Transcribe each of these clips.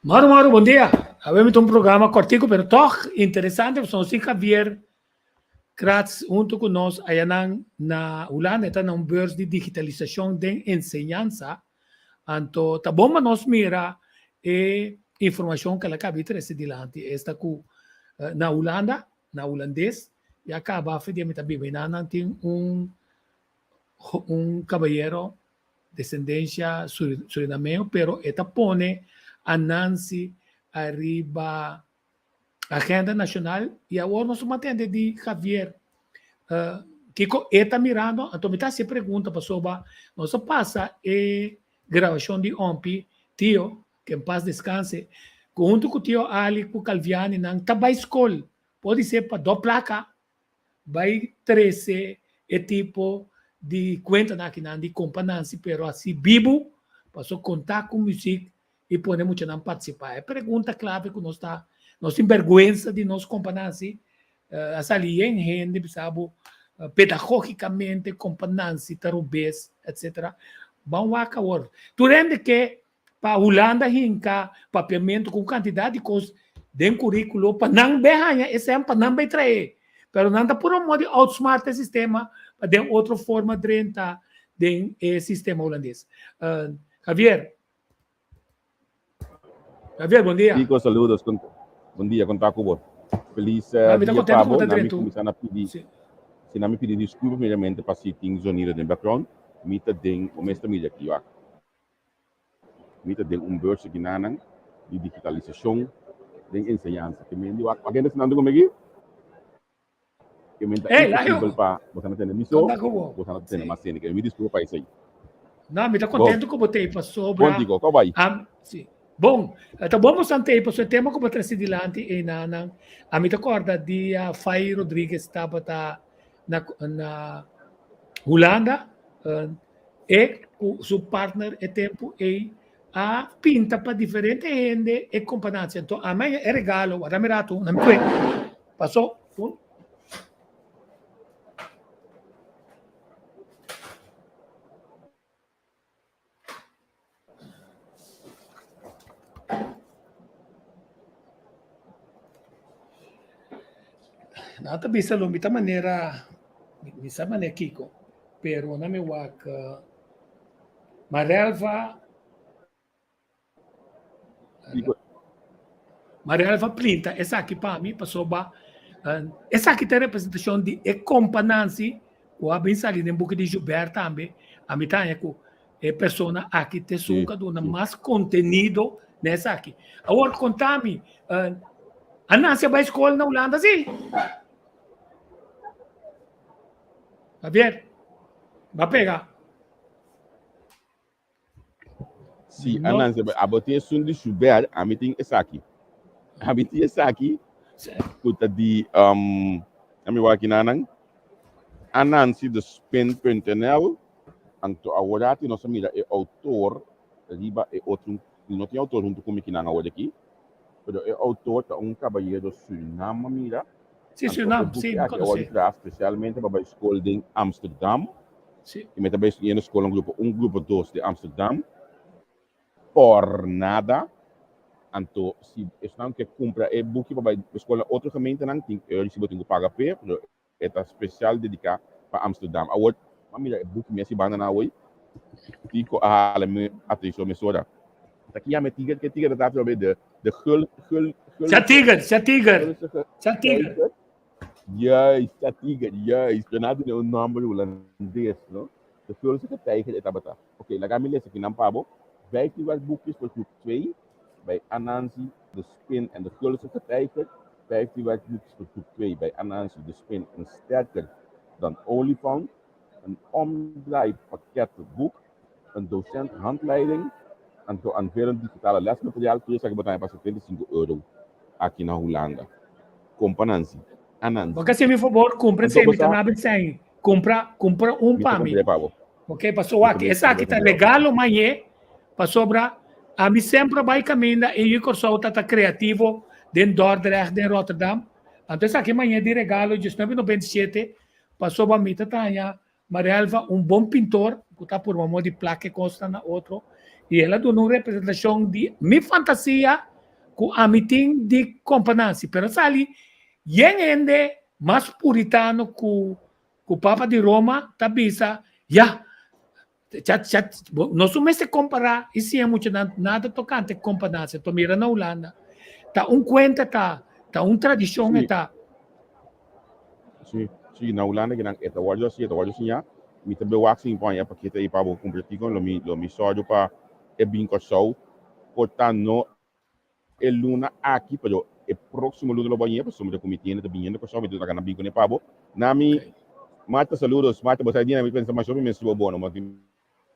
Maru Maru, bon dia. Awe mi ta un programa kortiku, pero tòg interesante, pasobra nos tin Javier Kratz huntu ku nos ayanan na Hulanda. E ta na un beurs di digitalisashon den enseñansa. Anto ta bon pa nos mira e informashon ku el a kaba di trese dilanti, esta ku na Hulanda, na hulandes, ya kaba afe dia mi ta biba einan, nan tin un un kabayero desendensia surinameo, pero e ta pone Anansi ariba agenda nashonal i awor nos a tende di Javier kiko e ta mirando, anto mi ta hasi e pregunta pasobra nos a pasa e grabashon di Ompi Tio, ke en pas deskanse, ku huntu ku Tio Ali ku Calviani nan ta bai skol, podi ser pa do plaka bai trese e tipo di kuentanan akinan di Kompa Nancy pero hasi bibu paso konta ku muzik i pone muchanan partisipá. E pregunta klave ku nos ta nos tin bèrgwensa di nos Kompa Nancy a sali yen hende bisa bo pedagógikamente Kompa Nancy ta robes etsetera. Ban wak awor. Tur hende ke pa Hulanda hinka papiamentu ku un kantidat di kos den kuríkulo pa nan bai haña esèn pa nan bai trae. Pero nan ta puru modo di outsmart e sistema pa den otro forma drenta den e sistema hulandes. Javier. Javier, bon dia. Kiko, saludos. Bon dia, konta ku bo. Feliz dia pa bo. Na mi kuminsá na pidi, si na mi pidi diskulpa primeramente pa si tin zonido den background. Mi ta den, bo mes ta mira aki, wak. Mi ta den un beurs aki nanan di digitalisashon den enseñansa. Ke men di wak wak hende sinando ku mi aki? Ke men ta imposibel pa boso na tende mi so, boso na tende mas hende. Ke mi diskulpa pa esei. No, mi ta kontentu ku bo ta ei pasobra. Bon Tico, ko bai? Si. Bon, ta bon bo san ta ei pasobra e tema ku bo trese dilanti ei nanan. Ami ta kòrda dia Fai Rodriguez tabata na na Hulanda. E ku su partner e tempu ei a pinta pa diferente hende e kompanancia. Anto a mi e regalo, wak mi ratu, na mi kue. Paso, un. Nan ta bisa lo mi ta manera, mi sa manera kiko, pero nan mi wak Marelva, Marelva printa esaki pa mi pasobra esaki ta representashon di e kompa Nancy ku a bin sali den buki di Joubert tambe, ami ta haña ku e persona aki ta esun ku a duna mas kontenido na esaki. Awor konta mi, a Nancy a bai skol na Hulanda si? Javier, ba pega. Si, no. Anansi, abo tin esun di Schubert, ami tin esaki. Ami tin esaki, ku ta di, ami wak nanan, Anansi de spin.nl, anto aworati nos a mira e autor riba e otro, no tin autor hunto ku mi kinan awor aki, pero e autor ta un caballero Surinam a mira. Si, Surinam, si, mi konosé. Spesialmente pa bai skol den Amsterdam. Si. I mi ta bai yendo skol na grupo un, grupo dos di Amsterdam. Por nada. Anto si esnan ke kumpra e buki pa bai skol na otro gemeentenan tin e resibo tin ku paga p'e, pero e ta spesial dediká pa Amsterdam. Awor, m'a mira e buki mes i banda nan awor, kiko a hala mi atenshon mesora? Ta ki yama e tiger? Ke tiger ta ta atrobe? De de gul gul gul. Sa tiger, sa tiger, sa tiger. Juist, sa tiger, juist. Pero nan a duna un nòmber hulandes, no? De gulzige tijger e tabata. Ok, laga mi lesa kinan pa bo. 15 werkboekjes voor groep 2 bij Anansi, De Spin en de Gulzige Tijger. 15 werkboekjes voor groep 2 bij Anansi, De Spin en Sterker dan Olifant. Een omdraaipakketboek, een docent handleiding en aanvullend digitale lesmateriaal. Tur esaki bo ta haña pa €75 aki na Hulanda. Kompa Nancy. Anansi. Bo ka hasi mi fabor, kumpra Anto esei, bo mi ta sa. nabi esei. Kumpra, kumpra un Mi ta pa mi. kumpr'é pa bo. Ok, paso Mi wak, ta esaki ta kumpr'é pa bo. regalo mañé, pasobra ami semper a bai kaminda e yu Kòrsou ta ta kreativo den Dordrecht, den Rotterdam. Anto esaki mañé di regalo 1997, pasobra mi ta taña Marielva un bon pintor ku ta purba mo di plak e kosnan na otro i el a duna un representashon di mi fantasia ku ami tin di Kompa Nancy. Pero a sali yen hende mas puritano ku ku Papa di Roma ta bisa, ya, cha cha nos no mester kompará i siña muchanan nada tokante Kompa Nancy. Anto mira na Hulanda ta un kuenta ta ta un tradishon e ta. Si, si, na Hulanda kinan e ta wòrdu hasi, e ta wòrdu siñá. Mi ta bewak sin pon e pakete ei pa bo kumpra kiko, lo mi lo mi sòru pa e bin Kòrsou. Por ta no e luna aki, pero e próksimo luna lo bo hañ'é, pasobra ku mi tienda ta biniendo Kòrsou, mi ta laga nan bin kuné pa bo. Na mi, Marta saludos, Marta bo sa di na mi pensa masha hopi mes riba bo, no bo tin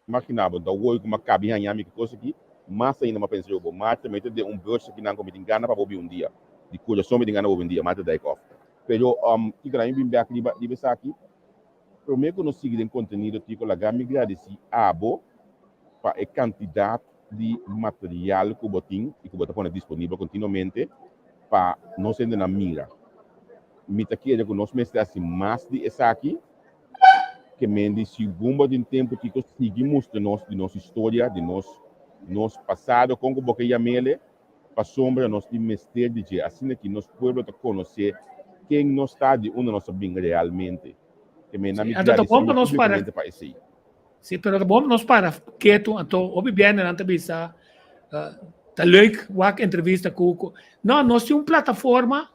Imagina bo, ta woi ku mi a kabi haña mi ki kos aki, mas ainda mi a pensa riba bo. Marta, mi ta den un bus akinan ku mi tin gana pa bo bin un dia. Di kurason mi tin gana pa bo bin un dia, Marta Dijkhoff. Pero, kiko nan mi bin bek riba riba esaki? Promé ku nos sigui den kontenido, Tiko, laga mi gradisí abo pa e kantidat di material ku bo tin i ku bo ta pone disponibel kontinuamente pa nos hendenan mira. Mi ta kere ku nos mester hasi mas di esaki. Ke men di si Bumba tin tempu kiko sigui mustra nos di nos historia, di nos nos pasado, kon ku bo ke yam'ele, pasobra nos tin mester di dje, asina ki nos pueblo ta konosé ken nos ta, di unda nos a bin realmente. Ke men nan Sí, mi anto ta gradisí bon pa bo nos para públikamente pa esei. Sí, pero ta bon pa nos para ketu, anto hopi biendenan ta bisa, ta leuk wak entrevista ku ku. No, nos tin un plataforma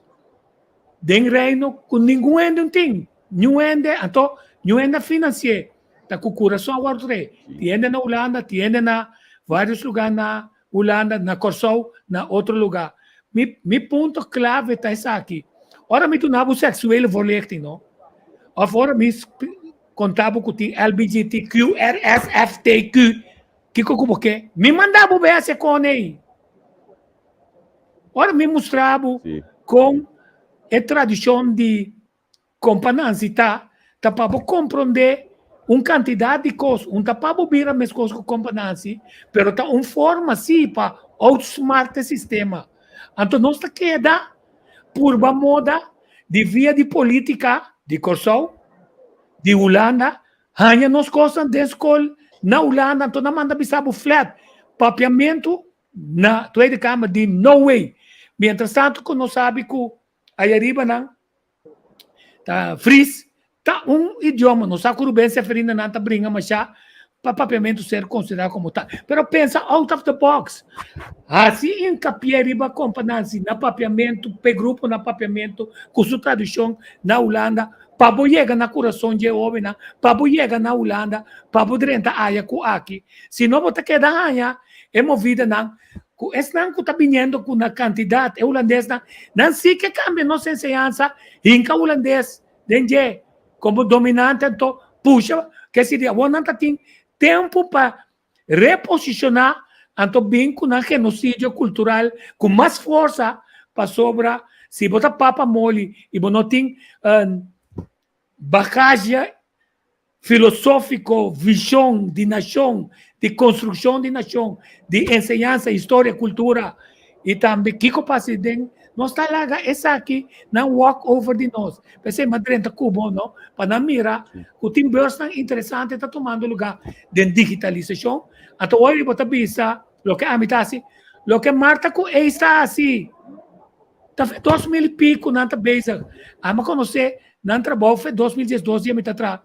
Den Reino ku ningun hende no tin, niun hende, anto niun hende a finansi'é, ta ku kurason a wòrdu traé. Tin hende na Hulanda, tin hende na vários lugá na Hulanda, na Kòrsou, na otro lugá. Mi mi punto klave ta esaki, ora mi duna bo seksuele voorlichting no, òf ora mi konta bo ku tin LBGT, QRSFTQ, kiko ku bo ke? Mi manda bo bai hasi e kone ei. Ora mi mustra bo kon e tradishon di Kompa Nancy ta, ta pa bo komprondé un kantidat di kos. Un ta pa bo bira meskos ku Kompa Nancy, pero ta un forma sí pa outsmart e sistema. Anto nos ta keda purba moda di via di polítika di Kòrsou, di Hulanda, haña nos kosnan den skol na Hulanda, anto nan manda bisa bo flat papiamentu Na Tweede Kamer di no way. Mientras tanto ku nos sabi ku aya riba nan ta Fries ta un idioma, nos sa ku Ruben Seferina nan ta bringa masha pa papiamentu ser konsiderá komo tal. Pero pensa out of the box. Hasi hinkapié riba Kompa Nancy na papiamentu, p'e grupo na papiamentu ku su tradishon na Hulanda pa bo yega na kurason dje hóbennan, pa bo yega na Hulanda, pa bo drenta aya ku aki. Si no bo ta keda haña E movidanan ku esnan ku ta biniendo ku na kantidat, e hulandesnan, nan si ke kambia nos enseñansa, hinka hulandes den dje komo dominante, anto pusha ke si di awor nan ta tin tempu pa reposishoná Anto bin ku nan genosidio kultural ku mas forsa pasobra si bo ta papa moli i bo no tin bagaje filosófiko, vishon di nashon, di konstrukshon di nashon, di enseñansa, historia, kultura i tambe kiko pasa den nos ta laga esaki nan walk over di nos. P'esei m'a drenta ku bo no pa nan mira ku tin beursnan interesante ta tumando lugá den digitalisashon. Anto ora bo ta bisa loke ami ta hasi, loke Marta ku Ace ta hasi ta fe 2000 i piku nan ta bezig. Ami a konosé nan trabou fe 2012 dia mi ta traha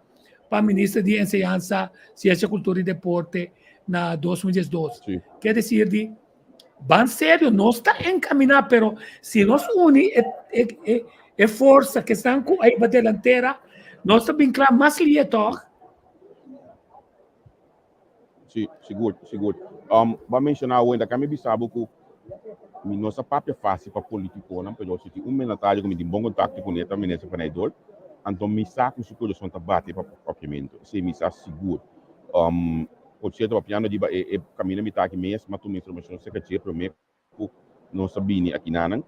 pa minister di Enseñansa, Siensia, Kultura i Deporte na 2012. Ke desir di Ban serio, nos ta encaminá, pero si nos uni e, e, e, e forsa que están ku ahí ba delantera, nos ta bin kla mas lié toch? Sí, sigur, sigur. Ba mencioná awor, ka mi bisa bo ku mi no sa papia fácil pa politikonan, pero si tin un mandatario ku mi tin bon kontakto kuné ta minister Van Eyck, anto mi sa ku su kurason ta bati pa papiamentu. Esei mi sa sigur. Por cierto, papiando riba e e caminda mi ta aki mes, m'a tuma informacion cerca dje prome cu nos a bini akinanan.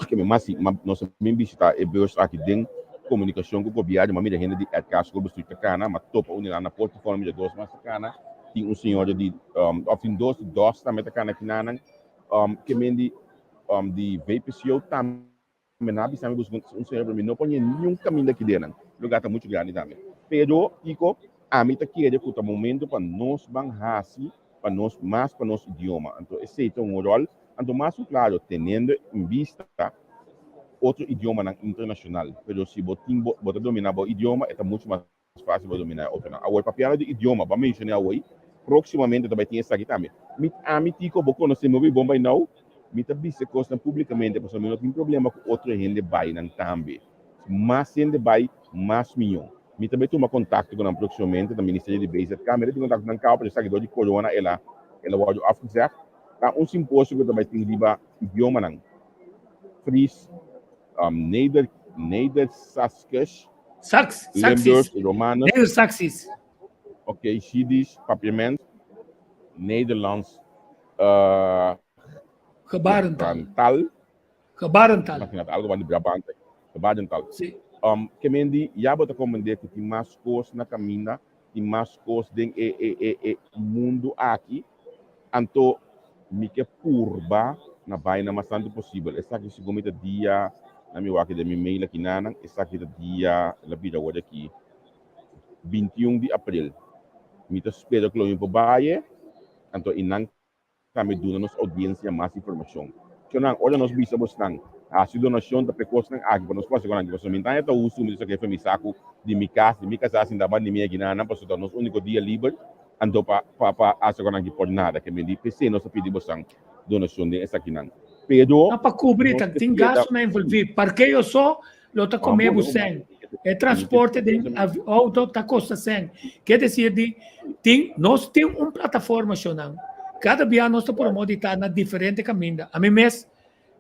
Ke mi mas si, nos a bin bishita e beurs aki den comunicacion cu gobierno, m'a mira hende di RK Schoolbestuur ta cana, m'a topa un di nan na Portifono, mira dos mas ta cana, tin un señora di, of tin dos di dos tambe ta cana akinanan. Ke men di di VPCO tambe. Mi na bisa mi busca un señor, pero mi no por haña niun caminda aki den. Lugar ta mucho grandi tambe. Pero, kiko, ami ta kere cu ta momento pa nos ban haci pa nos mas pa nos idioma. Anto esey ta un rol. Anto mas cu claro, teniendo en vista otro idiomanan internacional. Pero si bo tin bo, bo ta domina bo idioma, e ta mucho mas fácil pa dominá e otronan. Awor, papiando di idioma, bo a menshoné awor, próksimamente ta bai tin esaki tambe. Mi, ami, Tiko, bo konosé mi hopi bon bai nou, mi ta bisa e kosnan públikamente pasobra mi no tin problema ku otro hende bai nan tambe. Mas hende bai, mas mihó. Mi ta bai tuma kontakto ku nan próksimamente, ta Ministerio di BZK, mi ta tin kontakto ku nan kaba, pero esaki dor di korona el a, el a wòrdu afgezegd. Ta un simposio ku ta bai tin riba idiomanan, Fries, Neder, Nedersaskisch, Sax, Limburgs, Saxis. Romanes. Nedersaksisch. Ok, Jiddisch, Papiament, Nederlands, Gebarentaal. Gebarentaal. Gebarentaal. Imagina, algo van di Brabant. Gebarentaal. Sí. Ke men di, ya bo ta comprende ku tin mas kos na kaminda, tin mas kos den e, e, e, e mundu aki. Anto mi ke purba na bai na mas tantu posibel. Esaki segun mi ta dia na mi wak den mi mail aki nanan, esaki ta dia el a bira awor aki 21 di april. Mi ta spera ku lo mi por bai e, anto i nan tambe duna nos audiencia mas informacion. Chonan, ora nos bisa bosnan haci donacion ta p'e cosnan aki pa nos por haci con aki, pasobra mi taña ta usu mi ta saca efe mi sacu di mi cas, di mi casa sinta banda di mi aki nanan, pasobra ta nos unico dia liber, anto pa pa pa haci con aki por nada. Ke mi di p'esei nos ta pidi bosnan donacion den esakinan. Pero No pa cubri, nos ta ke tin keda gastonan envolvi. Parkeo so lo ta Ah, come bon, bo bon. sèn. E transporte den auto ta kosta sèn. Ke desir di tin nos tin un plataforma shonnan. Kada bia nos ta promo di ta na diferente kaminda. Ami mes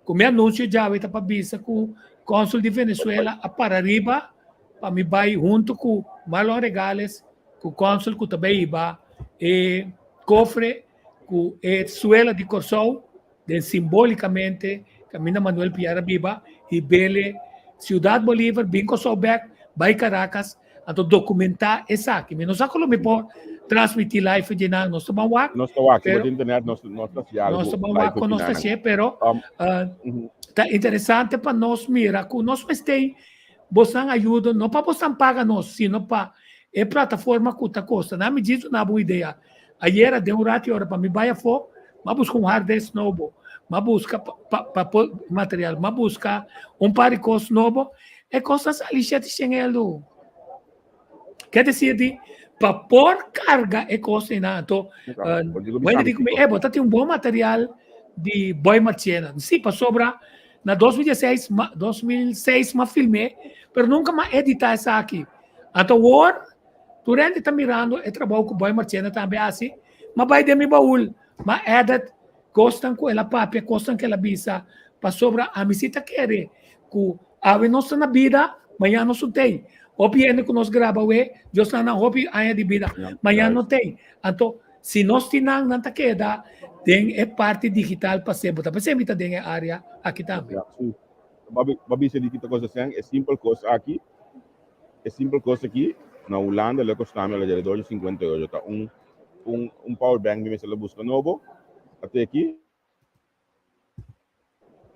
ku mi anunsio djawe ta pa bisa ku konsul di Venezuela a para riba pa mi bai huntu ku Marlon Regales ku konsul ku ta bai hiba e kofre ku e suela di Kòrsou Den simbolicamente caminda Manuel Piar a biba y bele Ciudad Bolívar, bin Kòrsou bek, bai Caracas, anto documenta esaki. Mi no sa con lo mi por transmiti live dje nan, nos ta ban wak. Nos ta wak, si bo tin internet nos nos ta haci algo Nos ta ban wak con nos ta haci, pero ta interesante pa nos mira cu nos mester bosnan ayudo, no pa bosnan paga nos, sino pa e plataforma cu ta costa. Nan mi djis duna bo un idea. Ayera den un rati ora pa mi bai afó, m'a buska un hard disk nobo, m'a buska pa pa por material, m'a buska un par di kos nobo, e kos a sali shete shen eldo. Ke desir di pa por karga e kos einan, anto wende di ku mi, e bo ta tin un bon material di Boy Marchena. Si, pasobra na 2016, 2006 m'a film'é, pero nunka m'a editá esaki. Anto awor Tur hende ta mirando e trabou ku Boy Marchena tambe hasi, ma bai den mi baul, ma edit kosnan ku el a papia, kosnan ku el a bisa, pasobra ami si ta kere ku awe nos ta na bida, mañan nos no tei. Hopi hende ku nos graba awe, Dios na nan hopi aña di bida, mañan no tei. Anto, Si nos tin nan, nan ta keda den e parti digital pa semper. Ta p'esei mi ta den e área aki tambe. Ja, sí. Babi, babi se di kita cosa sen, e simpel cos aki, e simpel cos aki, na Hulanda lo costa mi alrededor di 50 euro. Ta un, un, un power bank mi mester lo busca nobo. Ate aki,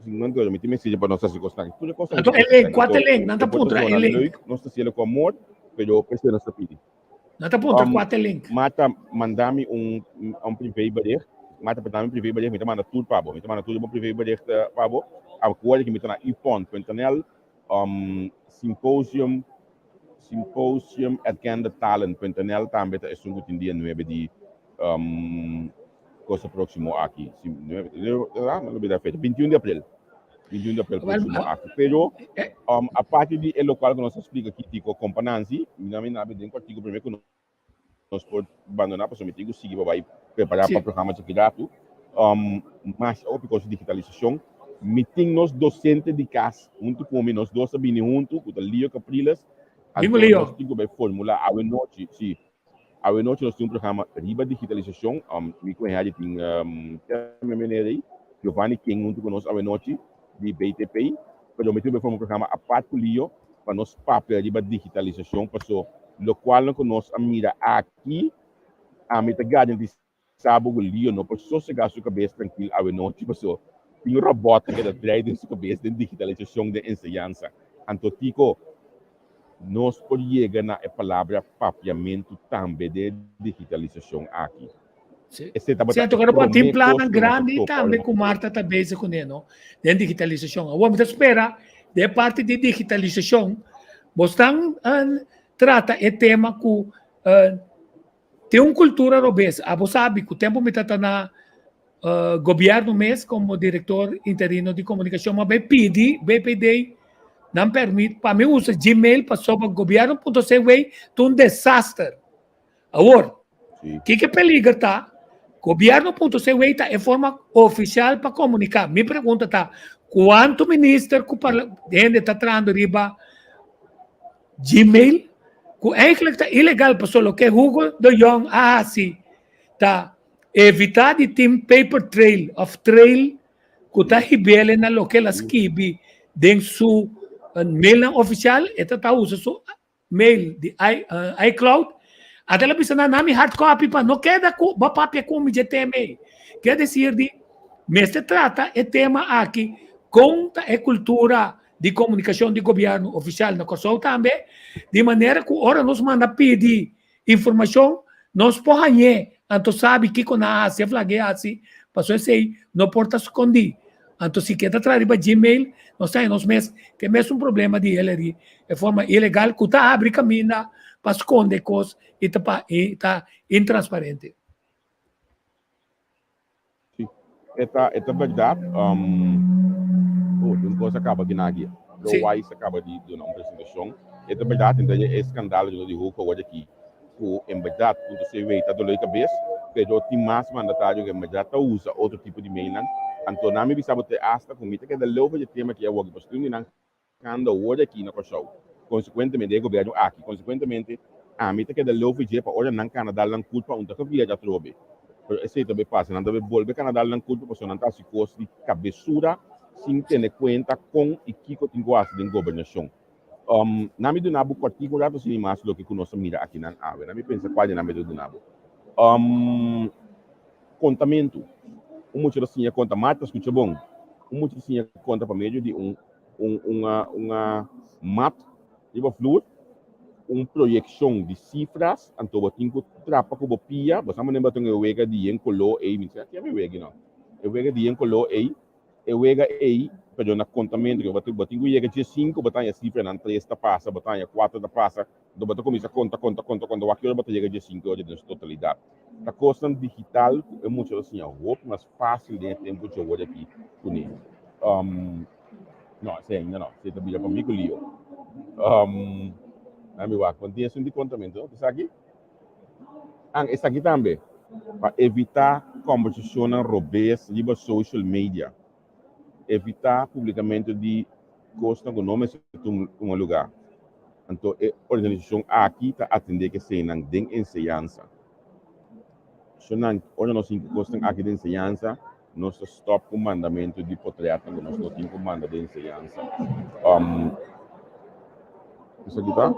50 euro, mi tin mester pa nos hasi cosnan. Tur e cosnan Anto ku e link, costa kua ta Anto, link? Nan ta e por ta puntra e zona link. leuk, nos ta hasielo ku amor, pero p'esei nos ta pidi. Nan ta puntra Um, kua ta link. Mata, manda mi un, un privébericht. Mata, manda mi un privébericht, mi ta manda tur pa bo. Mi ta manda tur bo privébericht pa bo. Acuerda que mi ta na ipon.nl, um, symposium, symposium at kendetalent.nl tambe ta esun ku tin dia 9 di um, cosa próximo aki. Si, 9, ah, me olvidé a fecha. 21 di april. 21 di april Wel, próximo aki. Pero, eh, aparte di e locual ku nos a splika aki, Tico, Compa Nancy, mi na mi nabi den kwartico primer ku nos por bandoná, pasobra mi tin ku sigui pa bai prepará pa programa djaki ratu. Mas hopi kos di digitalisashon. Mi tin nos dosente di kas huntu ku mi, nos dos a bini huntu, ku ta Leo Capriles. Bingo Anto Leo. nos tin ku bai formulá awe nochi, si, awe nochi nos tin un programa riba digitalisashon. Mi ku Henry tin, mi meneer ei, Giovanni King huntu ku nos awe nochi di BTP. Pero mi tin ku bai forma un programa apart ku Leo pa nos papia riba digitalisashon, paso lokualnan ku nos a mira aki, ami ta garantisa bo ku Leo no por sosegá su kabes trankil awe nochi, paso tin un robòt ku ta drei den su kabes den digitalisashon den enseñansa. Anto Tico, nos por yega na e palabra papiamentu tambe den e digitalisashon aki. Sí. Esei tabata Sí, anto e karo tin promé kos plannan ku nos a grandi topa ora tambe nos ku Marta ta bezig kuné, no? Den digitalisashon. Awor mi ta spera den e parti di digitalisashon bo stan trata e tema ku tin un kultura robes. Abo sabi ku tempu mi ta na gobièrnu mes komo direktor interino di komunikashon mi a bai pidi BPD nan pèrmit pa mi usa Gmail pasobra gobièrnu punto cw ta un desaster. Awor, kiko e peliger ta? Gobièrnu punto cw ta e forma ofisial pa komuniká. Mi pregunta ta, kuantu minister ku hende ta trahando riba Gmail, ku eigenlijk ta ilegal pasobra loke Hugo de Jong a hasi ta evitá di tin paper trail òf trail ku ta hib'el na loke el a skibi den su mailnan ofisial, e ta ta usa su mail di iCloud, ata el a bisa nan, nan mi hard copy pa no keda ku bo papia ku mi dje tema ei. Ker desir di mester trata e tema aki kon ta e kultura di komunikashon di gobièrnu ofisial na Kòrsou tambe, di manera ku ora nos manda pidi informashon nos por hañ'é, anto sabi kiko nan a hasi, a flag'é hasi, pasobra esei no por ta skondí. Anto si ke ta traha riba Gmail, nos ta haña nos mes ku e mesun problema di Hillary, e forma ilegal ku ta habri kaminda pa skonde kos i ta pa i ta intransparente. Sí, e ta, e ta bèrdat. Um, oh, un kos a kaba di nagi. Lo Sí. Wise a kaba di duna un presentashon. E ta bèrdat, entonces e eskandalo di Hugo awor aki, ku en bèrdat punto CV ta doló di kabes, pero tin mas mandatario ku en bèrdat ta usa otro tipo di mailnan. Anto nan mi bisa bo te asta ku mi ta keda leu pa e tema aki awor, pasobra tin di nan Kando awor aki na Kòrsou. Konsekuentemente e gobièrnu aki, konsekuentemente ami ta keda leu for dje pa ora nan kana dal nan kulpa un ta kavia atrobe. Pero esei ta bay pasa, nan ta bay bolbe kana dal nan kulpa pasobra nan ta hasi kos di kabesura sin tene kuenta kon i kiko tin ku hasi den gobernashon. Nan mi duna bo kòrtiku un ratu asina mas loke ku nos a mira akinan awe. Nan mi pensa kual di nan mi ta duna bo. Kontamentu. Un mucha ta siña konta. Marta, skucha bon. Un mucha ta siña konta pa medio di un un un un mat riba flur, un proyekshon di sifras, anto bo tin ku trapa ku bo pia. Bo sa manera bo tin e wega di yen koló ei, mi no sa kier mi wega no. E wega di yen koló ei, e wega ei, pero na kontamentu ke bo tin ku yega dje sinku, bo ta haña sifranan tres ta pasa, bo ta haña kuater ta pasa. Anto bo ta kuminsá konta, konta, konta, konta, wak ki ora bo ta yega dje sinku ora den su totalidat. Ta kosnan digital ku e mucha ta siña hopi mas fásil den e tempu dje wòrdu aki kuné. No, esei ainda no. Esei ta bira pa mi ku lio. Nan mi wak, want esun di kontamentu, no? Esaki? An, esaki tambe. Pa evitá kòmbersashonnan robes riba social media. Evitá publikamentu di kosnan ku no mester tuma lugá. Anto e organisashon aki ta atendé ku eseinan den enseñansa. Shonnan, ora nos hinka kosnan aki den enseñansa, nos ta stòp ku mandamentu di potretnan ku nos no tin ku manda den enseñansa. Um, esaki ta?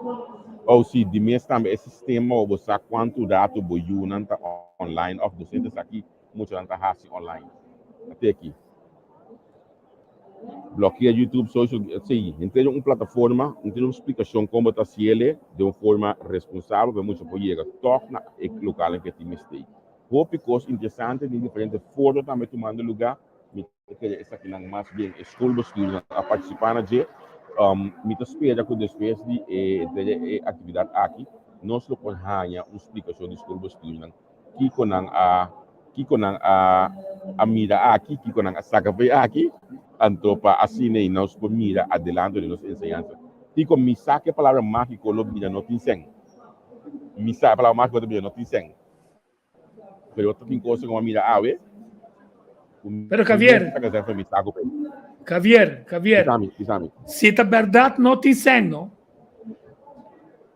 Oh, sí, di mes tambe e sistema bo sa kuantu ratu bo yunan ta online òf dosente sa ki muchanan ta hasi online. Ate aki. Blokea YouTube, social, sí, henter un plataforma, henter un splikashon kon bo ta hasiele den un forma responsabel pa e mucha por yega tòg na e lokalnan ku e tin mester. Hopi kos interesante den diferente foro tambe tumando lugá. Mi ta kere esakinan mas bien e skolbestuurnan a partisipá na dje. Mi ta spera ku despues di e henter e aktividat aki nos lo por haña un splikashon di skolbestuurnan kiko nan a kiko nan a a mira aki, kiko nan a saka for aki, anto pa asina ei nos por mira adelanto den nos enseñansa. Kiko mi sa ku e palabra mágiko lo bira no tin sèn. Mi sa e palabra mágiko ta bira no tin sèn. Pero ta tin cosa ku mi a mira awe ku mi Pero Javier, saka sèn for mi saku p'e. Javier, Javier, Bisami, bisami. si ta bèrdat no tin sèn no.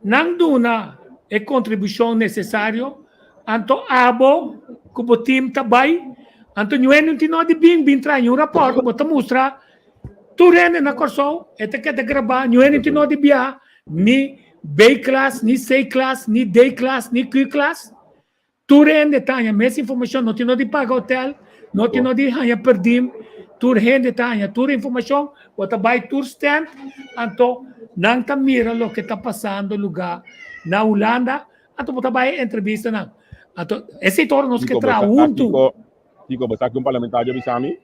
Nan duna e kontribushon nesesario, anto abo ku bo tim ta bai, anto ñuende un tin no di bin bin traha ñun rapòrt, bo ta mustra tur hende na Kòrsou, e ta keda grabá, ñuende un tin no di biaha ni B-klas, ni C-klas, ni D-klas, ni Q-klas. Tur hende ta haña mes informashon, no tin no di paga hotel, no tin no di haña perdim, tur hende ta haña tur informashon, bo ta bai tur stand, anto nan ta mira loke ta pasando lugá na Hulanda, anto bo ta bai entrevista nan. Anto esei ta ora nos ke Kiko, bo traha sa huntu. kiko, Kiko, bo sa ki un parlamentario bisa mi?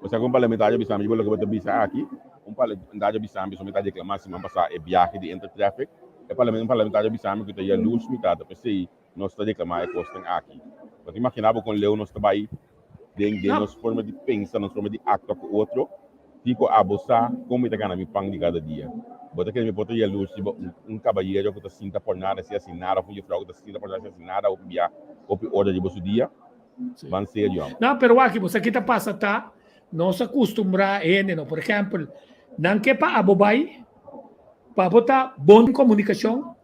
Bo sa ku un parlamentario bisa mi loke bo ta bisa aki? Un parlamentario bisa mi, mi ta reklamá siman pasá e biahe di Intertraffic. E un parlamentario bisa mi ku ta yalurs mi ta, ta p'esei nos ta reklamá e kosnan aki. Bo ta imaginá bo kon leu nos ta bai den den nos forma di pensa, nos forma di aktua ku otro? Kiko abo sa kon mi ta gana mi pan di kada dia? Bo ta kere mi por ta yalurs riba un kabayero ku ta sinta por nada sin hasi nada òf un yefrou ku ta sinta por nada sin hasi nada hopi bia, hopi ora riba su dia? Ban serio. No, pero wak, bo sa ki ta pasa ta, nos a kustumbrá hende, no? Por ehèmpel, nan ke pa abo bai, pa bo ta bon den komunikashon,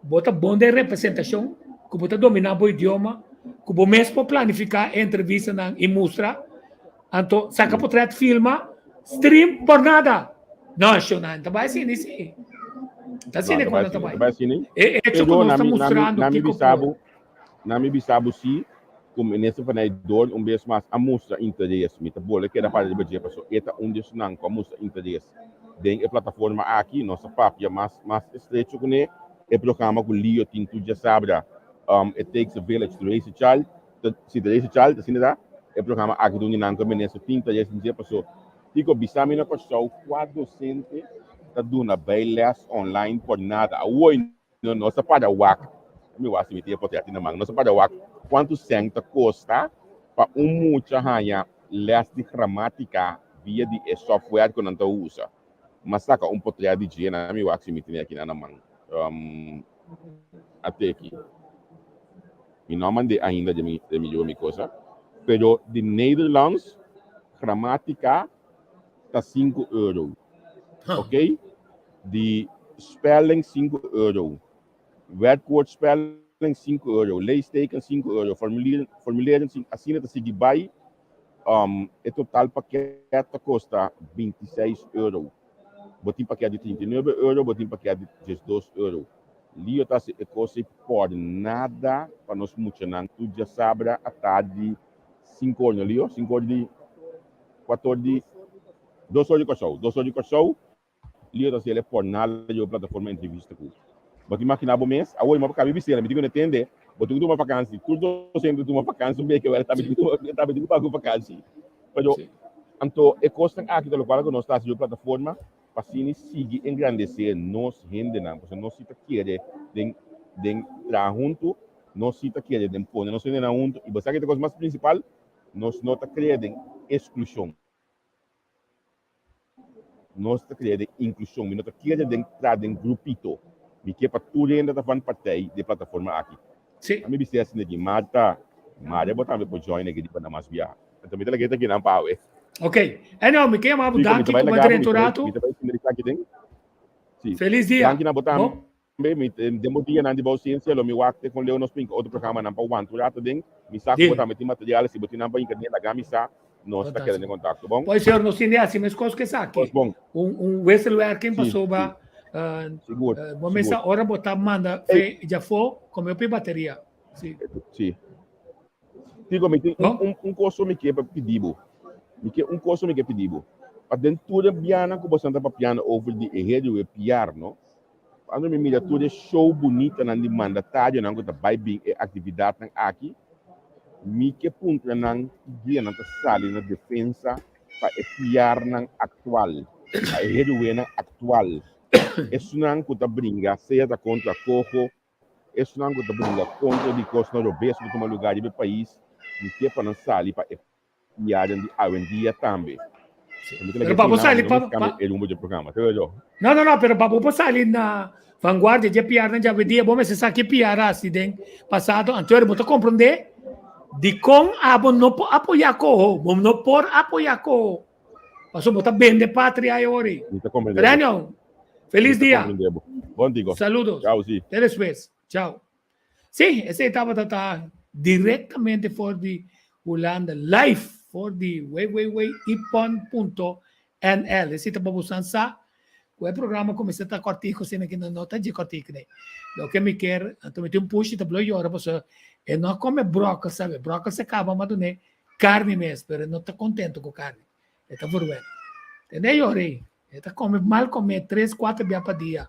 bo ta bon den representashon, ku bo ta dominá bo idioma, ku bo mes por planifiká e entrevistanan i mustra, anto saka potrèt, filma, stream por nada. No, shonnan ta bai asina si. Ta asina ku nan ta bai. E echo ku nos ta mustrando kiko por. Na mi bisa bo si ku Minister Van Eyck-Doorn un bes mas a mustra interes. Mi ta bolbe keda para riba dje pasobra e ta un di esnan ku a mustra interes den e plataforma aki. Nos a papia mas mas estrecho kuné. E programa ku Leo tin tur djasabra, It Takes a Village to Raise a Child, ta si to raise a child, asina ta. E programa aki ta un di nan ku e minister tin interes den dje pasobra Kiko bisa mi na Kòrsou kua dosente ta duna bijles online por nada. Awor No, nos a para wak, mi wak si mi tin e potrèt na man, nos a para wak kuantu sèn ta kosta pa un mucha haña lès di gramátika via di e software ku nan ta usa. Mi a saka un potrèt di dje, na mi wak si mi tene aki na man. Ate aki. Mi no a mand'é ainda den mi den mi mi kosa, pero di Nederlands gramátika ta sinku euro. Oké? Di spelling sinku euro, werkwoord spelling sinku euro, leesteken sinku euro, formulier formulering sinku, asina ta sigui bai. Um, e total pakket ta kosta 26 euro. Bo tin pakket di 39 euro, bo tin pakket di 12 euro. Lio ta hasi e kos ei por nada pa nos muchanan tur djasabra atardi sinku or, no Lio? Sinku or di, kuater or di, dos or di Kòrsou, dos or di Kòrsou. Lio ta hasiel e por nada riba plataforma entrevista ku. Bo ta imaginá bo mes? Awor mi a kaba bisela, mi tin ku no tende, bo tin ku tuma vakansi. Tur dosente ta tuma vakansi un beke, wèl tambe tin ku tambe tin ku paga ku vakansi. Pero anto e kosnan aki ta lokual ku nos ta hasi riba plataforma pa asina sigui engrandesé nos hendenan, pasobra nos si ta kere den den traha huntu, nos si ta kere den pone nos hendenan huntu i bo sa ke ta e kos mas prinsipal? Nos no ta kere den esklushon. Nos ta kere den inklushon. Mi no ta kere den tra den grupito. Mi ke pa tur hende ta van partij di e plataforma aki. Sí. Mi bis'é asina aki, Marta, Maria bo tambe por join aki di pa na mas biaha. Anto mi ta laga e ta kinan pa awe. Ok. Anyhow, mi ke yama bo Chico, mi danki ta bai ku bo laga bo, drenta mi un ta bai, ratu. mi ta bai finalisá aki den. Sí. Felis dia. Danki na bo tambe. Bo. Mi den bo dianan di bo ausencia lo mi wak te con leu nos pinka otro programanan pa wanta un rato den. Mi sa cu bo tambe tin material, si bo tin nan pa hinka den laga mi sa, nos ta keda den contacto, bon? Pues señor, nos tin di haci mescos cu esaki. Bon. Un wisselwerking pasobra bo mester ora bo ta manda fe djafó come hopi bateria. Si. Si. Tico, mi tin un cos cu mi ke pa pidi bo. Mi ke un cos cu mi ke pidi bo. Pa den tur e bianan cu bo ta papiando over di e heriwe piar, no? Cuando mi mira tur e show bunitanan di mandatarionan cu ta bay bin e actividadnan aki, mi ke puntra nan ki dia nan ta sali na defensa pa e piarnan actual, pa e heroenan actual, esunnan cu ta bringa sea ta contra coho, esunnan cu ta bringa contra di cosnan robes cu ta tuma lugar riba e pais, mi ke pa nan sali pa e Diario di awendia tambe. Pero pa bo sali pa pa e rumbo di programa. Te yo. No, no, no, pero pa bo pa sali na vanguardia di PR na awendia, bo mester sa ki PR hasi den pasado. Anto bo ta comprende di con abo no por apoya coho, bo no por apoya coho. Paso bo ta bende patria e ori. Mi ta comprende. Daniel, feliz dia. Bon digo. Saludos. Ciao, si. Te despues. Ciao. Sí, esei tabata ta directamente for di Hulanda, live for di www.ipon.nl. Esei ta pa bosan sa ku e programa kuminsá ta kòrtiku asina ki no ta dje kòrtiku nei. Loke mi kier, anto mi tin un pushi ta blo yora pasobra e no a kome bròkkel sabe, bròkkel se kaba mas dun'é karni mes, pero e no ta kontentu ku karni, e ta verwèn. Tende yora ei, e ta kome mal kome tres kuater bia pa dia.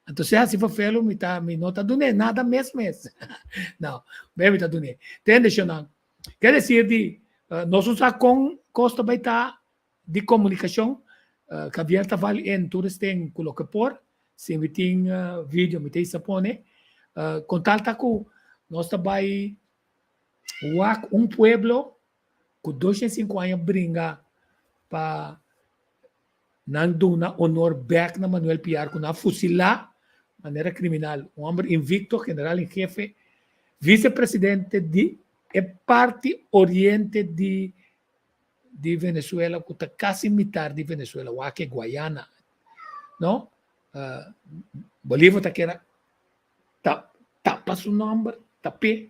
Anto si hasi fafelo mi ta mi no ta dun'é nada mes mes. No, be mi ta dun'é. Tende shonnan. Ke desir di nos no sa kon kos ta bai ta di komunikashon. Javier ta val en tur esten ku loke por. Si mi tin video mi ta hisa pone. Kon tal ta ku nos ta bai wak un pueblo ku 205 aña bringa pa Nan duna honor bek na Manuel Piar ku nan a fusilá manera kriminal, un hòmber invicto, general en jefe, vicepresidente di e parti oriente di di Venezuela ku ta kasi mitar di Venezuela, wak e Guayana, no? Bolivar ta keda ta tapa su nòmber, tap'é.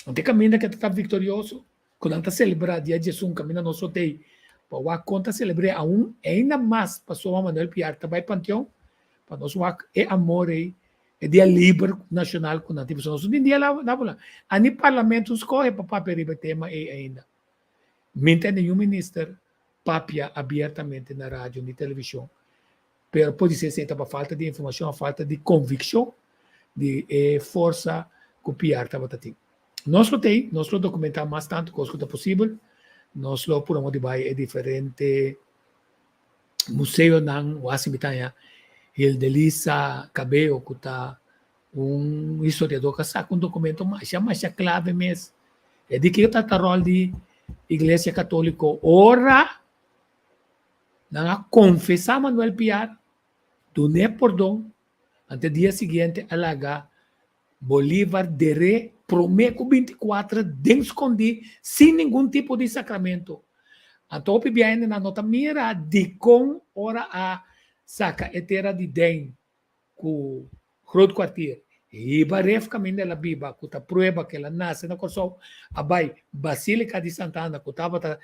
Anto e kaminda ke ta ta viktorioso, ku nan ta selebrá dia djesun kaminda nos so t'ei pa wak kon ta selebr'é aun ainda mas pasobra Manuel Piar ta bai panteon pa nos wak e amor ei, e dia liber nashonal ku nan tin pasobra nos no tin dia laboral. Ani parlamento skohe pa papia riba e tema ei ainda. Mi ta ningun minister papia abiertamente na radio ni televishon Pero podisé esei ta pa falta di informashon òf falta di konvikshon di e forsa ku PR tabata tin. Nos lo t'ei, nos lo dokumentá mas tantu kos ku ta posibel. Nos lo purba di bai e diferente museonan, wasi mi ta haña Hildelisa Cabello ku ta un historiador ku a saka un dokumento masha masha klave mes. E di kiko ta ta ròl di Iglesia Katóliko ora Nan a konfesá Manuel Piar, dun'é pordon, anto e dia siguiente a laga Bolívar der'é promé ku 24 den skondí sin ningun tipo di sakramento. Anto hopi bia hendenan no ta mira dikon ora a saka e tera di Dein ku Groot Kwartier hiba ref kaminda el a biba ku ta prueba ku el a nase na Kòrsou a bai Basílika di Santa Ana ku tabata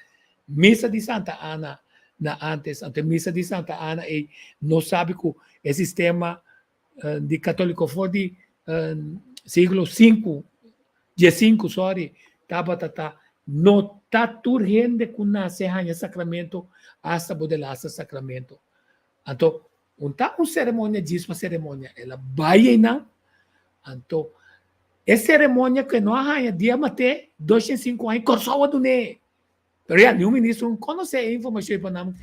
Misa di Santa Ana na ántes. Anto e Misa di Santa Ana ei nos sabi ku e sistema di katóliko for di siglo sinku, diesinku sòri, tabata ta no ta tur hende ku nase haña sakramento asta bo delaster sakramento. Anto Un ta un ceremonia djis pa ceremonia. El a bai einan. Anto, e ceremonia ku e no a haña dia maté, 205 aña, Kòrsou a dun'é. Pero ya, niun ministro no konosé e informashon ei pa nan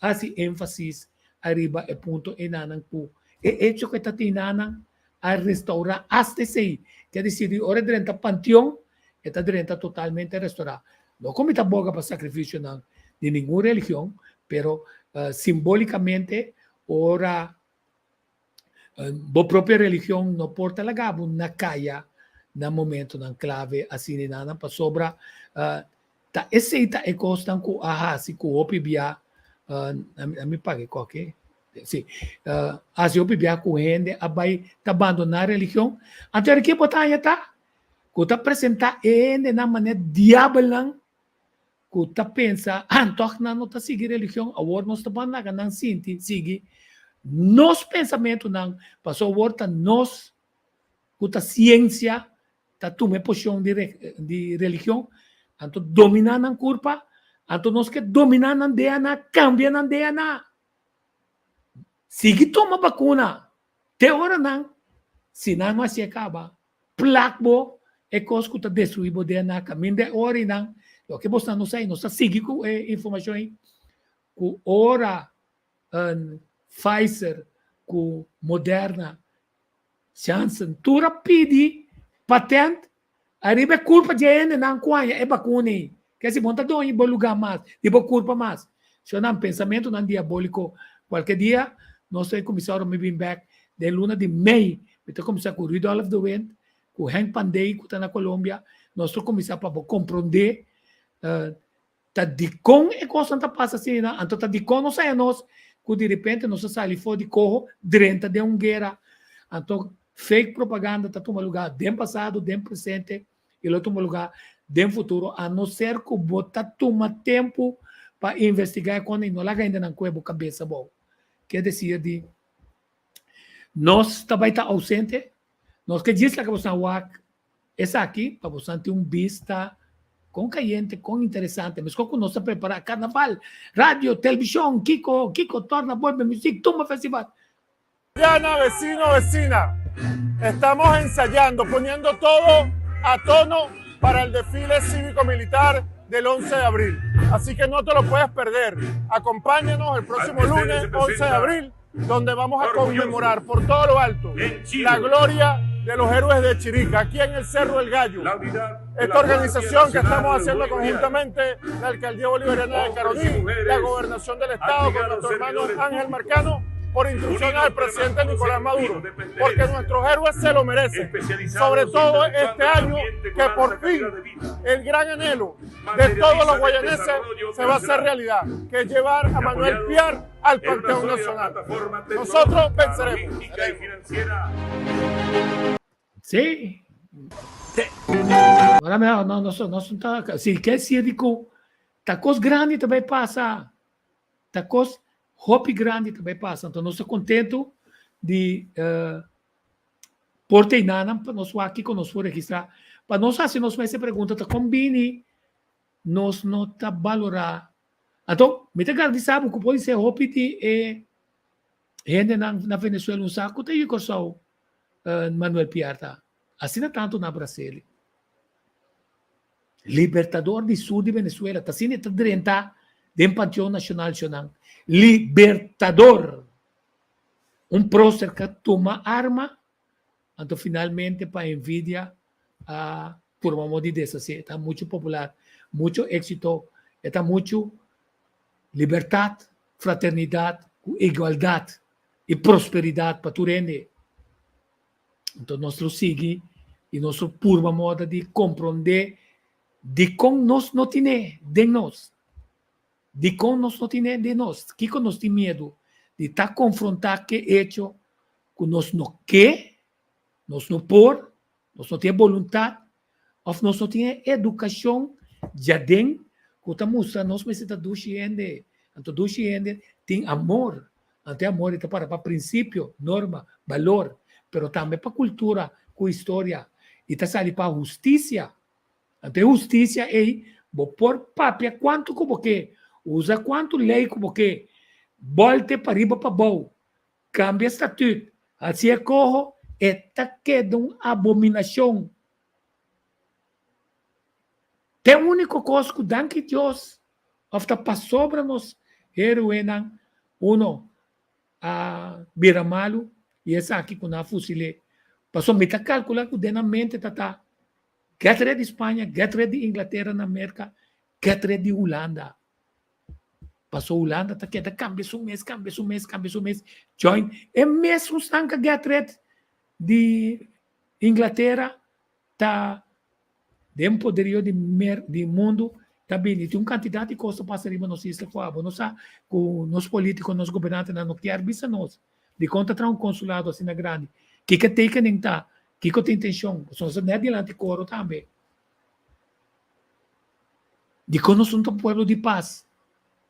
hasi énfasis ariba e punto einanan ku e echo ku e ta tin einanan a restourá asta esei. Ke desir di ora e drenta panteon, e ta drenta totalmente restourá. No ku mi ta boga pa sakrifisionan di ningun religion, pero simbolikamente ora bo propio religion no por ta laga bo na kaya na momentonan klave asina i nan, pasobra ta esei ta e kosnan ku a hasi ku hopi bia, a mi paga e koki. Si, hasi hopi bia ku hende a bai ta bandoná religion. Anto ora ke bo ta haña ta? Ku ta presentá e hendenan manera diabelnan ku ta pensa, ah, tòg nan no ta sigui religion, awor nos ta ban laga nan sinti sigui nos pensamentunan, pasobra awor ta nos ku ta siensia ta tuma e posishon di di religion, anto dominá nan kurpa, anto nos ke dominá nan DNA, kambia nan DNA. Sigui tuma bakuna te ora nan, si nan no hasié kaba, plak bo e kos ku ta destruí bo DNA kaminda e ora einan, loke bosnan no sa i nos ta sigui ku e informashon ei, ku ora Pfizer ku Moderna Janssen tur a pidi patent ariba e kurpa dje hendenan ku haña e bakuna ei. Ke si bo no ta doño bo lugá mas, di bo kurpa mas. Shonnan, pensamentunan diabóliko. Kualke dia nos ta kuminsá ora mi bin bèk den luna di mei, mi ta kuminsá ku Rudolf de Wind, ku Henk Pandey ku ta na Colombia, nos ta kuminsá pa bo komprondé Ta dikon e kosnan ta pasa asina? Anto ta dikon nos haña nos ku di repente nos a sali for di koho drenta den un guera? Anto fake propaganda ta tuma lugá den pasado, den presente i lo tuma lugá den futuro a no ser ku bo ta tuma tempu pa investigá e kosnan i no laga hendenan kue bo kabesa abou. Ke desir di nos ta bai ta ausente? Nos ke djis laga boso wak Esaki pa bosan tin un bista kon kayente, kon interesante. Meskos ku nos ta prepará karnaval, radio, televishon, kiko, kiko, torna, bolbe, muzik, tumba festival. Diana, vecino, vecina, estamos ensayando, poniendo todo a tono para el desfile cívico militar del 11 de abril. Así que no te lo puedes perder. Acompáñanos el próximo lunes 11 de abril donde vamos a conmemorar por todo lo alto la gloria de los héroes de Chirica, aquí en el Cerro El Gallo. Esta organización que estamos haciendo conjuntamente, la Alcaldía Bolivariana de Caroní, la Gobernación del Estado, con nuestro hermano Ángel Marcano, por instrucciones del presidente Nicolás Maduro, porque nuestros héroes se lo merecen, sobre todo este año que por fin el gran anhelo de todos los guayaneses se va a hacer realidad, que es llevar a Manuel Piar al Panteón Nacional. Nosotros venceremos. Sí. Ahora no, no, no, no, no, si ke siriko, ta kos grandi ta bai pasa. Ta kos hopi grandi ta bai pasa. Anto nos ta kontentu di uh, por teinanan pa nos wak kiko nos por registrá. Pa nos hasi nos mes e pregunta ta kon bini nos no ta balorá. Anto, mi ta garantisa bo ku por ser hopi di e hendenan na Venezuela un sa ku ta yu Kòrsou Manuel Piar ta. Asina tantu na Brasil. Libertador di sur di Venezuela ta asina e ta drenta den Panteon Nacional shonnan. Libertador! Un prócer ka tuma arma, anto finalmente pa envidia a purba modo di deshasé. E ta muchu popular, muchu éxito, e ta muchu libertad, fraternidad ku igualdad i prosperidad pa tur hende. Anto nos lo sigui i nos lo purba moda di komprondé dikon nos no tine den nos. Dikon nos no tine den nos? Kiko nos tin miedu di ta konfrontá ke echo ku nos no ke, nos no por, nos no tin e boluntat òf nos no tin e edukashon djaden ku ta mustra nos mester ta dushi hende. Anto dushi hende tin amor. Anto e amor ei ta para pa prinsipio, norma, balor, pero tambe pa kultura ku historia i ta sali pa hustisia. Anto e hustisia ei bo por papia kuantu ku bo ke, usa kuantu lei ku bo ke, bòlte pariba pabou, Kambia statut, hasi e koho, e ta keda un abominashon. Ta e úniko kos ku danki Dios òf ta pasobra nos héroenan uno a bira malu i esaki ku nan a fusil'é. Pasobra mi ta kalkulá ku den nan mente ta ta get red di Spaña, get red di Inglatera na Merka, get red di Hulanda. Paso Hulanda ta keda kambia su mes, kambia su mes, kambia su mes. Join e mesun sanka get red di Inglatera ta den poderio di mer di mundu. Ta bini tin un kantidat di kos ta pasa riba nos isla ku abo no sa ku nos politiko, nos gobernantenan no kier bisa nos. Dikon ta traha un konsulado asina grandi? Kiko e tekening ta? Kiko ta intenshon? Pasobra nos ta net dilanti koro tambe. Dikon nos no ta un pueblo di pas?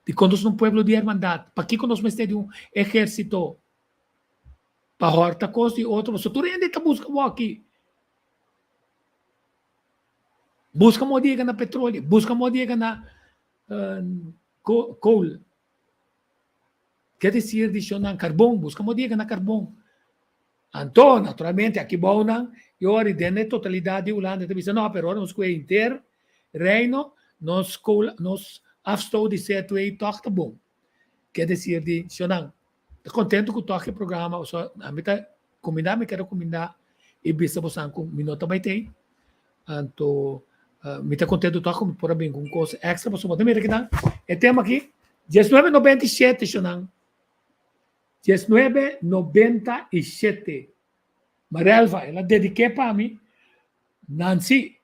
Dikon nos no un pueblo di hermandat? Pakiko nos mester di un ehérsito pa hòrta kos di otro? Pasobra tur hende ta buska wòki. Buska moda di yega na petroleo, buska moda di yega na coal. Ke desir di shonnan karbon, buska moda di yega na karbon. Anto, naturalmente, aki bounan, i ora den e totalidat di Hulanda ta bisa, no, pero ora nos kue henter Reino, nos coal, nos afstoot di CO2 tòg ta bon. Ke desir di shonnan. Ta contento cu toki e programa pasobra ami ta cuminda mi kere cuminda y bisa bosan cu mi no ta bay tey anto mi ta contento toch cu mi por a bin cu un cos extra pasobra bo ta mira kinan e tema aki 1997 shonan 1997 Marelva el a dedique pa mi Nancy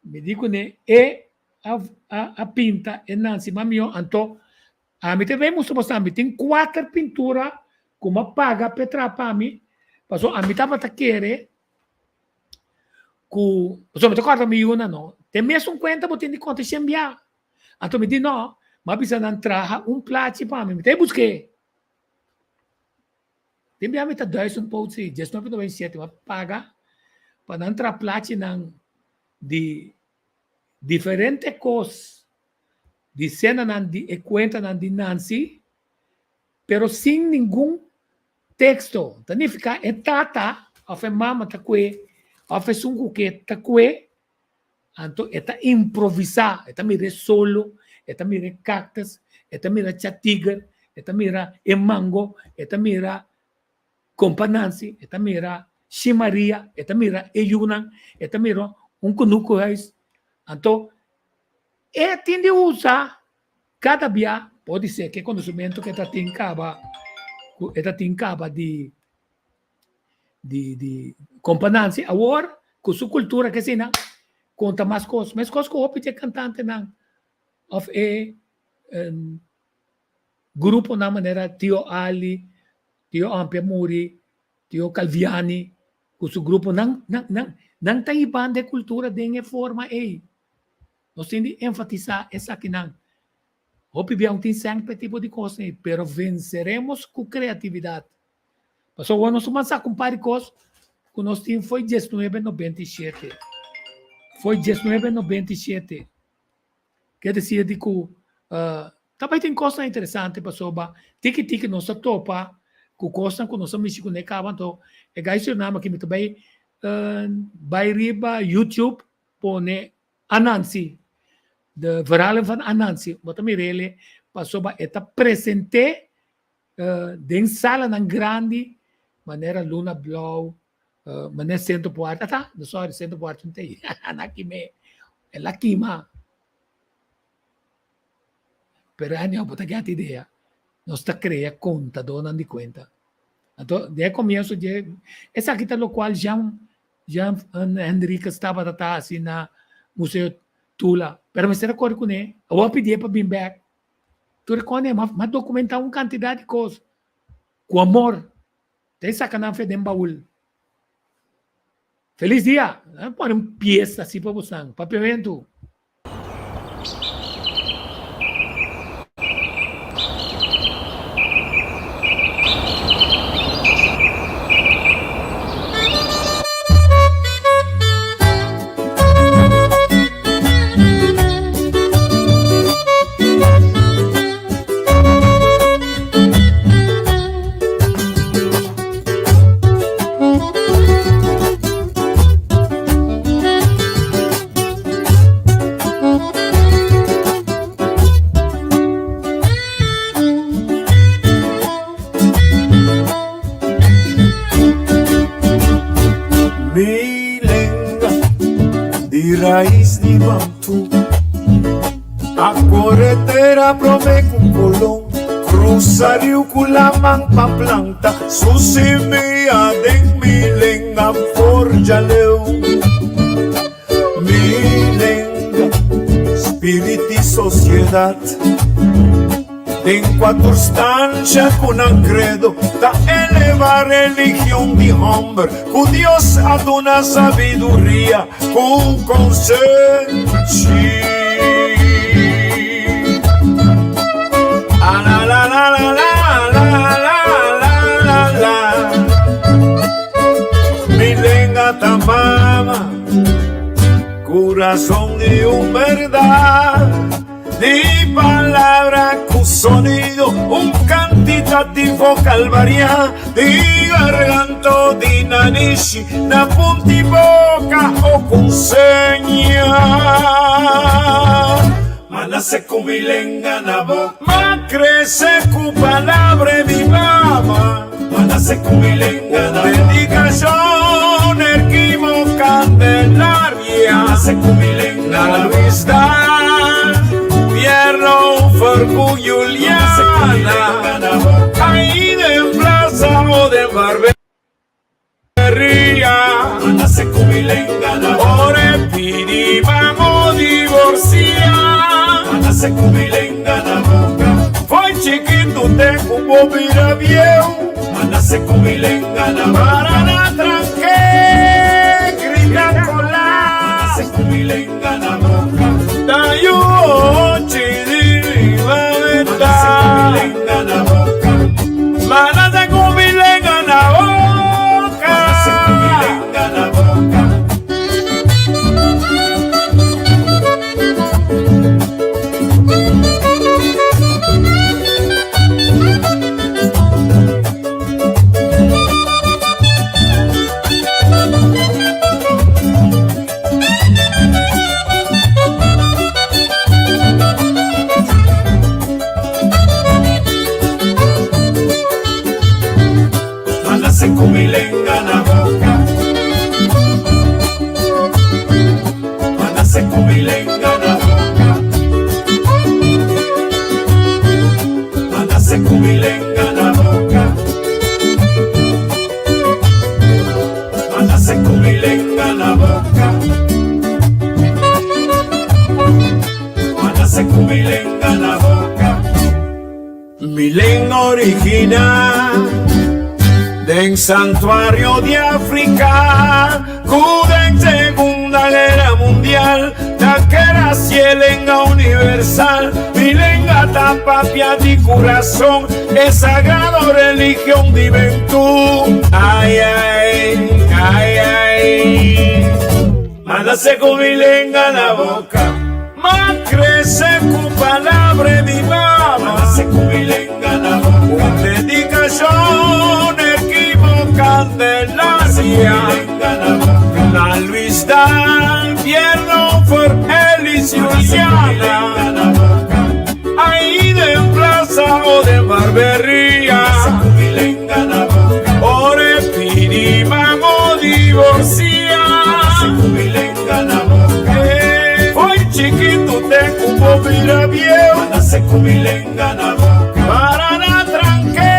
mi di cune e a a pinta e Nancy mas miyo anto Ami ta bay mustra boso ami tin kuater pintura ku mi a paga p'e traha pa mi, pasobra ami tabata kere ku, pasobra mi ta kòrda mi yunan no, te mesun kuenta bo tin di konta shen bia. Anto mi di no, mi a bisa nan traha un plachi pa mi, mi ta e busk'é. Tin bia mi ta duisend pout si, diesnuebe noventa i siete, mi a paga pa nan traha plachinan di diferente kos di senanan di e kuentanan di Nancy, pero sin ningun teksto. Ta nifiká e tata òf e mama ta kue òf esun ku ke ta kue, anto e ta improvisá, e ta mira e solo, e ta mira e kaktus, e ta mira chatiger, e ta mira e mango, e ta mira kompa Nancy, e ta mira Shi Maria, e ta mira e yunan, e ta mira un kunukuhuis. Anto E tin di usa kada bia, podi ser ku e konosementu ku e ta tin kaba, ku e ta tin kaba di di di Kompa Nancy, awor ku su kultura ke asina konta mas kos, meskos ku hopi di e kantantenan òf e gruponan manera Tio Ali, Tio Ampia Muri, Tio Calviani ku su grupo, nan nan nan nan ta hibando e kultura den e forma ei. Nos tin di enfatisá esakinan. Hopi bia un tin sèn pa e tipo di kos ei, pero venseremos ku kreatividat. Pasobra awor nos ta saka un par di kos ku nos tin fo'i diesnuebe nobenta i shete. Fo'i diesnuebe nobenta i shete. Ke desir di ku ta bai tin kosnan interesante pasobra tiki tiki nos ta topa ku kosnan ku nos a mishi kuné kaba. Anto e gai Suriname aki mi ta bai bai riba YouTube pone Anansi, de verhalen van Anansi, bo ta mir'ele pasobra e ta present'é den salanan grandi manera Luna Blou, manera Centro Puarte, ata, no sorry, Centro Puarte no ta ei, nan a kim'é, el a kima. Pero anyhow, bo ta gèt idea, nos ta krea kontadónan di kuenta. Anto, den e komienso dje, esaki ta lokual Jean Jean Henriquez tabata ta hasi na Museo Tula, pero mester a kore kuné. Awor a pidié pa bin bèk. Tur e kòne m'a dokumentá un kantidat di kos ku amor. Ta e saka nan fe den baul. Felis dia! Nan pone un piesa asi pa bosan. Papiamentu. Mi lenga di rais di Bantu A kore tera prome ku Kolon Krusa riu ku laman pa planta Su simia den mi lenga forja leu Mi lenga spiritiso. siudat. Den kua tur stansha ku nan kredo ta eleva religion di hòmber ku Dios a duna sabiduria ku konsenshi. A-la-la-la-la-la-la-la-la-la. Mi lenga ta mama, kurason di un bèrdat. Di palabra ku sonido, un kantitativo kalvariá di garganto di nanishi na punti boka o ku seña. Ma nase ku mi lenga na boka. Ma krese ku palabra di mama. Ma nase ku mi lenga na boka. Dedikashon Erquimo Candelaria. Ma nase ku mi lenga na boka. Luis Dan, Pierno Fercu Juliana. Ahí den plaza o den barberia. Ora e pidi pa divorcia. Foi chikitu te ku bo bira bieu. Para na tranke grita kola. Ta yu ochi di riba beta. Manase ku mi lenga na boka. Manase ku mi lenga na boka. Manase ku mi lenga na boka. Manase ku mi lenga na boka. Manase ku mi lenga na boka. Manase ku mi lenga na boka. Mi lenga original den santuario di Afrika ku den Segunda Guera Mundial ta keda si e lenga universal. Mi lenga ta papia di kurason e sagrado religion di Bentú. Ai ai, ai ai. Ma nase ku mi lenga na boka. Ma krese ku palabra di mama. Ma nase ku mi lenga na boka. Un dedikashon Erquimo Candelaria. Na Luis Dan Pierno for Elis Juliana. Ahí den plaza o den barberia. Ora e pidi mamo divorcia. Foi chikitu te ku bo bira bieu. Para na tranke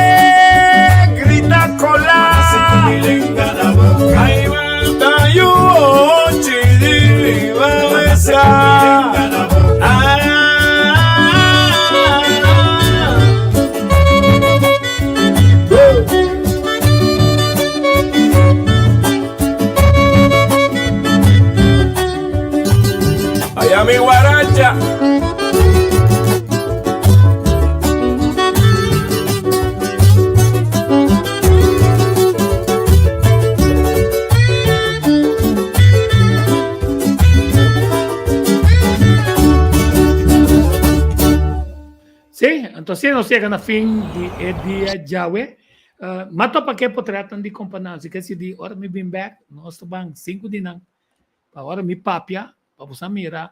grita kola. Ai mata yu ochi di riba mesa. Allá mi guaracha. Sí, anto asina nos yega na fin di e dia djawe. Uh, ma topa ke potretnan di kompa Nancy, ke si di ora mi bin bek, nos ta ban sinku di nan. Pa ora mi papia, pa bo sa mira,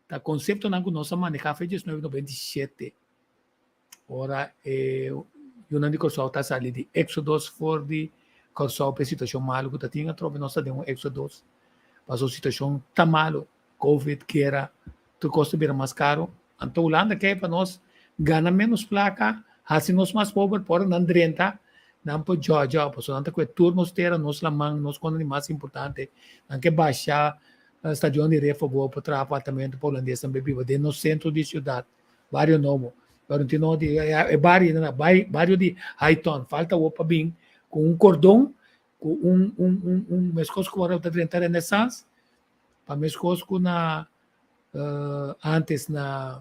ta konseptonan ku nos a maneha fe 1997. Ora e yunan di Kòrsou ta sali di Exodos for di Kòrsou pa e situashon malu ku ta tin atrobe nos ta den un Exodos. Pasobra situashon ta malu. Covid, guera, tur kos ta bira mas karu. Anto Hulanda ke pa nos gana menos plaka, hasi nos mas pober, pa ora nan drenta, nan por djòdjò, pasobra nan ta kue tur nos tera, nos laman, nos konan di mas importante. Nan ke basha stadion di Refobou pa traha apartamento pa hulandesnan bai biba den nos sentro di siudat. Bario nobo. Pero tin no di e bario na bario di Highton. Falta awor pa bin ku un kordon ku un un un un meskos ku ora ta drenta Renaissance pa meskos ku na antes na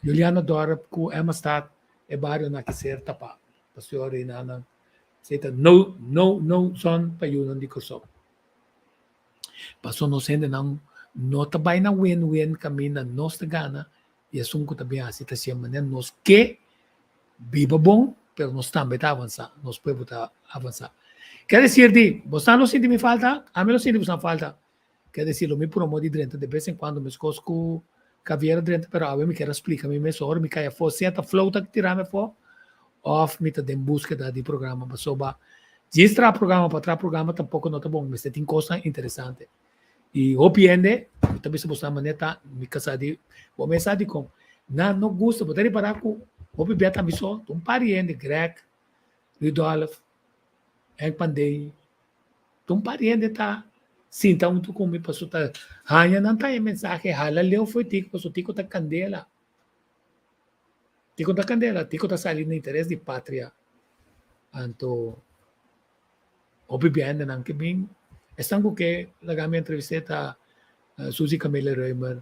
Juliana Dorp ku Emmastad e bario na ki ser tapa. Pasobra nan esei ta no no no zon pa yunan di Kòrsou. Pasobra nos hendenan no ta bai na win win kaminda nos ta gana i esun ku ta bin hasi ta hasié manera nos ke biba bon pero nos tambe ta avansá, nos pueblo ta avansá. Ker desir di bosan lo sinti mi falta, ami lo sinti bosan falta. Ker desir lo mi promo di drenta de bes en kuando meskos ku Javier a drenta pero awe mi ker a splika mi mes ora mi kai afó sea ta flow ta tira mi afó òf mi ta den búskeda di programa pasobra djis traha programa pa traha programa tampoko no ta bon mester tin kosnan interesante. I hopi hende mi ta bisa boso manera ta mi kasá di bo mes sa dikon nan no gusta bo ta ripará ku hopi bia ta mi so ta un par di hende Greg, Rudolf, Henk Pandey ta un par di hende ta sinta huntu ku mi pasobra ta haña nan ta e mensahe hala leu fo'i Tiko pasobra Tiko ta kandela. Tiko ta kandela Tiko ta sali na interes di patria anto hopi bia hendenan ke bin esnan ku ke laga mi entrevist'é ta Suzy Camille Römer,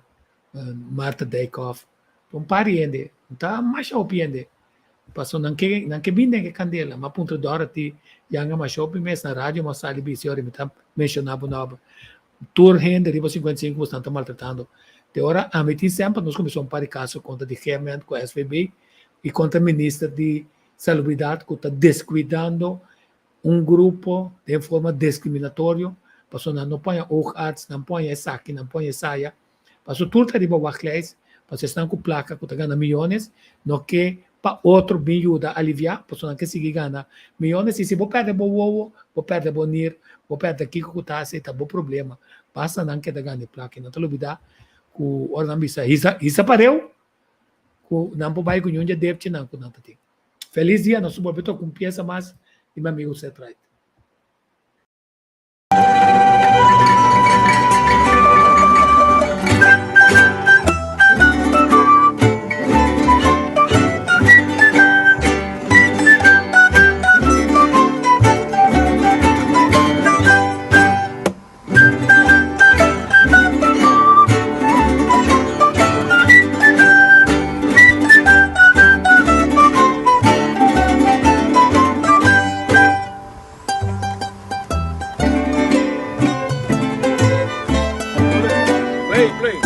Martha Dijkhoff un par di hende ta masha hopi hende Paso nan ke nan ke bin den e kandela. M'a puntra Dorothy yanga masha hopi mes na radio m'a sali bisa ora mi ta menshoná bo nòmber. Tur hende riba 55 bo stan ta maltratando. Te ora ami tin semper nos kuminsá un par di kaso kontra di Gemeente ku SVB i kontra minister di salubridat ku ta deskuidando un grupo den forma diskriminatorio paso nan no poña oogarts, nan poña esaki, nan poña esaya. Paso tur ta riba wachtlijst, paso esnan ku plaka ku ta gana miyones no ke pa otro bin yuda alivia, paso nan ke sigui gana miyones i si bo pèrdè bo wowo, bo pèrdè bo nir, bo pèrdè kiko ku ta hasi ta bo problema. Basta nan keda gana e plaka i nan ta lubida ku ora nan bisa hisa hisa pareu ku nan por bai ku ñun dje depchinan ku nan ta tin. Felis dia, nos ta bolbe toka un piesa mas di mi amigo Seth Wright. Play, play.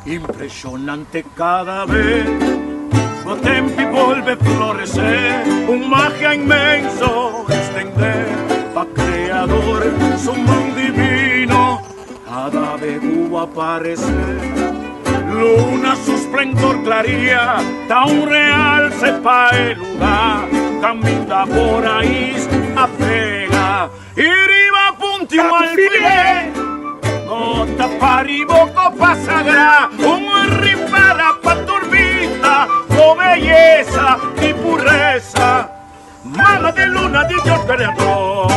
Impresionante cada vez Bo tempi volve florecer Un magia inmenso extender Pa creador su man divino Cada vez hubo aparecer Luna su esplendor claría Ta un realce pa e lugar Caminda por ahí a pega Y riba punti un alfiler No ta paribo copa sagrá Un ripara pa turbita Bo belleza y pureza Mama de luna di Dios creador.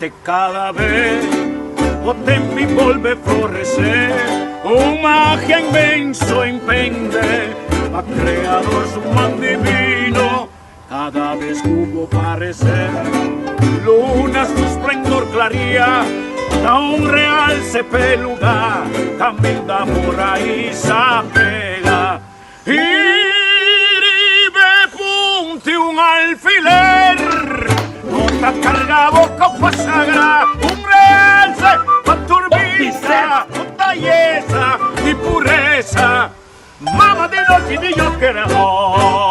Te kada be bo tempi bolbe floresé, un magia inmenso impende pa Kreador su man divino, kada bes ku bo paresé. Luna su splendor klaria, ta un realse p'e lugá, kaminda bo rais a pega. I riba e punti un alfiler no ta carga bo copa sagrá, un realce pa tur bista, un tayesa di puresa, mama di nochi di Dios creador.